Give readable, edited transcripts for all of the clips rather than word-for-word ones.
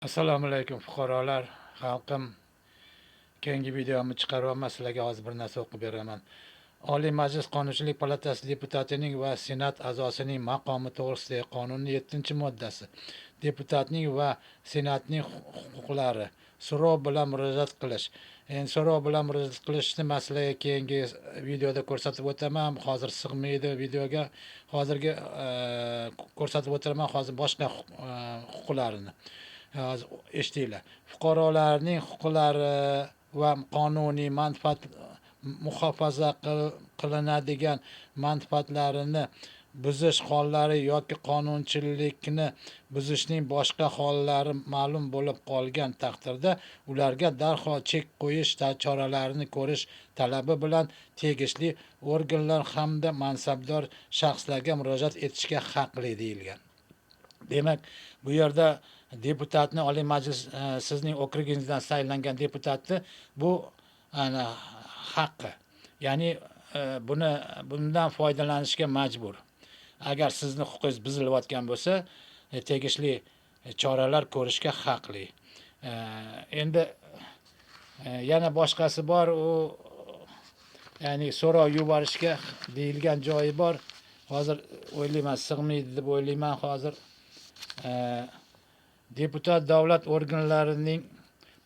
Assalomu alaykum, fuqarolar, xalqim. Keyingi videomni chiqaryapman, sizlarga hozir bir narsa o'qib beraman. Oliy Majlis Qonunchilik palatasi deputatining va Senat a'zosining maqomi to'g'risidagi qonunning 7-moddasi. Deputatning va Senatning huquqlari. So'rov bilan murojaat qilish. Endi so'rov bilan murojaat qilishni man sizlarga keyingi videoda ko'rsatib o'taman. Hozir sig'maydi videoga. Hozirgi ko'rsatib o'tiraman hozir boshqa huquqlarini. Hozir eshitinglar. Fuqarolarning huquqlari va qonuniy manfaat muhofaza qilinadigan manfaatlarini buzish hollari yoki qonunchilikni buzishning boshqa hollari ma'lum bo'lib qolgan taqdirda ularga darhol chek qo'yish choralarini ko'rish talabi bilan tegishli organlar hamda mansabdor shaxslarga murojaat etishga haqli deyilgan. Demak, bu yerda deputatni, Oliy Majlis, sizning okrugingizdan saylangan deputatni bu ana haqqi. Ya'ni bundan foydalanishga majbur. Agar sizni huquqingiz buzilayotgan bo'lsa, tegishli choralar ko'rishga haqli. Endi yana boshqasi bor, u ya'ni so'rov yuborishga deyilgan joyi bor. Hozir o'ylayman, sig'maydi deb o'ylayman hozir. Deputat davlat organlarining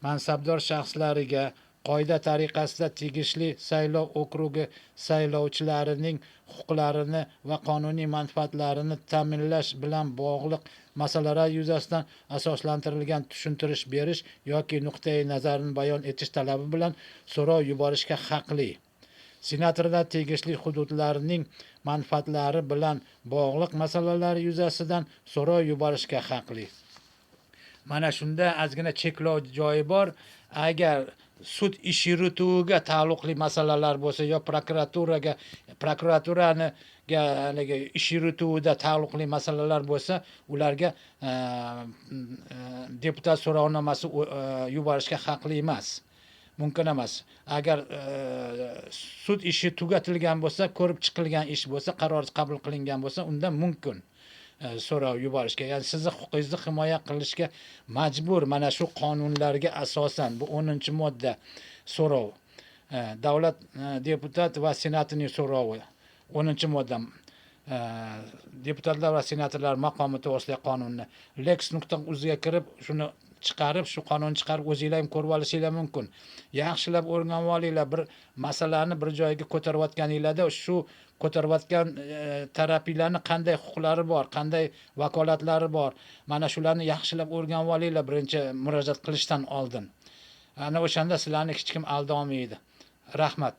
mansabdor shaxslariga qoida tariqasida tegishli saylov okrugi saylovchilarining huquqlarini va qonuniy manfaatlarini ta'minlash bilan bog'liq masalalar yuzasidan asoslantirilgan tushuntirish berish yoki nuqtai nazarini bayon etish talabi bilan so'rov yuborishga haqli. Senatorlar tegishli hududlarning manfaatlari bilan bog'liq masalalar yuzasidan so'rov yuborishga haqli. Mana shunda ozgina cheklov joyi bor. Agar sud ish yurituviga taalluqli masalalar bo'lsa yo prokuraturani haligi ish yurituvida taalluqli masalalar bo'lsa, ularga deputat so'rovnomasi yuborishga haqli emas. Mumkin emas. Agar sud ishi tugatilgan bo'lsa, ko'rib chiqilgan ish bo'lsa, qaror qabul qilingan bo'lsa, unda mumkin so'rov yuborishga. Ya'ni sizni huquqingizni himoya qilishga majbur mana shu qonunlarga asosan. Bu 10-modda so'rov. Davlat deputat va senatining so'rovi. 10-modda. Deputatlar va senatorlar maqomi to'g'risidagi qonunni lex.uzga kirib, shuni chiqarib, shu qonunni chiqarib o'zinglar ham ko'rib olishinglar mumkin. Yaxshilab o'rganib olinglar, bir masalani bir joyga ko'tarayotganinglarda shu ko'tarayotgan tarafinglarni qanday huquqlari bor, qanday vakolatlari bor. Mana shularni yaxshilab o'rganib olinglar birinchi murojaat qilishdan oldin. Ana o'shanda sizlarni hech kim aldolmaydi. Rahmat.